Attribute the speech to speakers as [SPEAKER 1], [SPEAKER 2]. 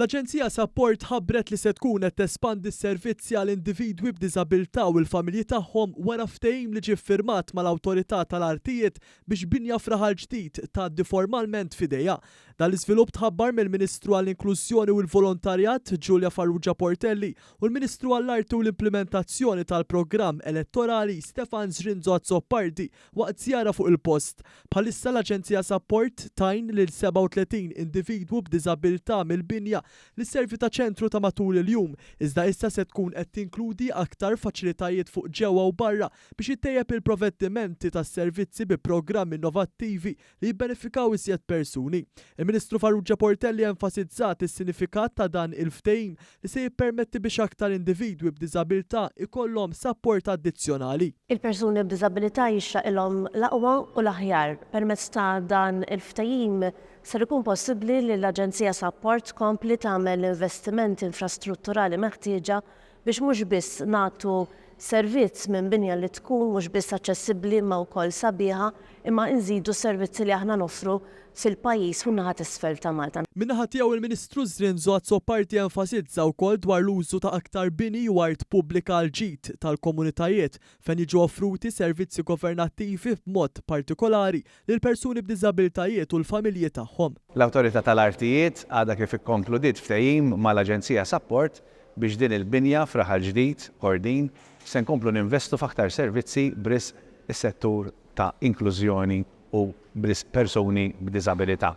[SPEAKER 1] L-Aġenzija Sapport ħabbret li se tkun qed tespandi s-servizzi għal individwi b'diżabilità u l-familji tagħhom wara ftehim li ġie ffirmat mal-Awtorità tal-Artijiet biex binja f'Raħal Ġdid tgħaddi formalment f'idejha. Dan l-iżvilupp tħabbar mill-Ministru għall-Inklużjoni u l-Volontarjat, Julia Farrugia Portelli, u l-Ministru għall-Arti u l-Implimentazzjoni tal-Programm Elettorali, Stefan Zrinzo Azzopardi, waqt żjara fuq il-post. Bħalissa l-Aġenzija Sapport tgħin lil 37 individwu b'diżabilità mill-binja li sservi ta' ċentru ta' matul il-jum, iżda issa se tkun qed tinkludi aktar faċilitajiet fuq ġewwa u barra biex ittejjeb il-proveddimenti tas-servizzi bi programmi innovattivi li jibbenefikaw iżjed persuni. Il-Ministru Farrugia Portelli enfasizzat is-sinifikat ta' dan il-ftehim li se jippermetti biex aktar individwi b'diżabilità jkollhom sapport addizzjonali.
[SPEAKER 2] Il-persuni b'diżabilità jixraqilhom l-aqwa u l-aħjar. Permezz ta' dan il-ftehim ser ikun possibbli li l-Aġenzija Sapport tkompli tagħmel l-investimenti infrastrutturali meħtieġa biex mhux biss nagħtu servizz minn binja li tkun mhux biss aċċessibbli imma wkoll sabiħa imma nżidu s-servizzi li aħna noffru fil-pajjiż fin-naħa t'isfel ta' Malta.
[SPEAKER 1] Min-naħa tiegħu il-Ministru Zrinzo Azzopardi enfasizza wkoll dwar l-użu ta' aktar bini u art pubblika għall-ġid tal-komunitajiet fejn jiġu offruti servizzi governattivi b'mod partikolari lil persuni b'diżabilitajiet u l-familji tagħhom.
[SPEAKER 3] L-Awtorità tal-Artijiet għadha kif ikkonkludiet ftehim mal-Aġenzija Sapport biex din il-binja f'Raħal Ġdid, Kordin, se nkomplu ninvestu f'aktar servizzi b'risq is-settur ta' inklużjoni u b'risq persuni b'diżabilità.